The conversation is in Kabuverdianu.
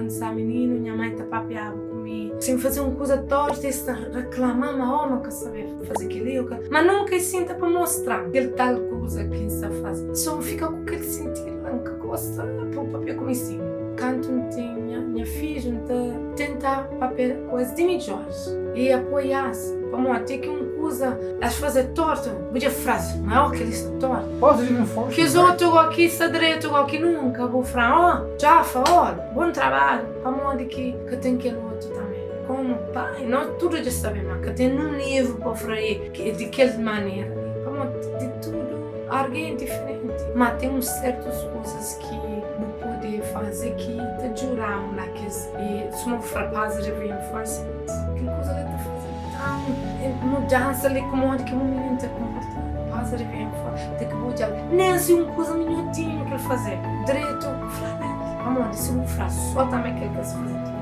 Kantu sa mininu, nha mai ta papiaba ku mi. Si N faze un kuza tortu, es ta reklama-m, Oh, ma N ka sabe faze kel-li ô kel. Má nunka es sinta pa mostra-m kel tal kuza ki N sta faze. So N fika ku kel sintidu la, N ka gosta pa bu papia ku mi si. Kantu N ten nha fidju, N ta tenta papia ku es di midjór i apoia-s. Pamodi ti ki un kuza es faze tortu, bu dja fra-s ma oh, kel-li sta tortu. Positive reinforcement, Kes right? otu go ki sta dretu go ki nunka bu fra, oh, Jafa, oh, bon trabadju. Pamodi ki ka ten kel otu tanbe? Komu pai, no tudu dja sabe ma ka ten nun livru pa fra e di kel manera li. Pamodi di tudu argen é diferenti. Ma ten uns sertus kuzas ki bu pode faze ki ta djuda-u na kes E suma bu fla positive reinforcement, kel kuza li ta faze tão mudansa li ku modi ki bu mininu ta konporta. Positive reinforcement, ta ki bu odja-l nen si un kuza minhotinhu ki el faze dretu, fla-l el. Pamodi si bu fla so tanbe kel ki el faze dretu.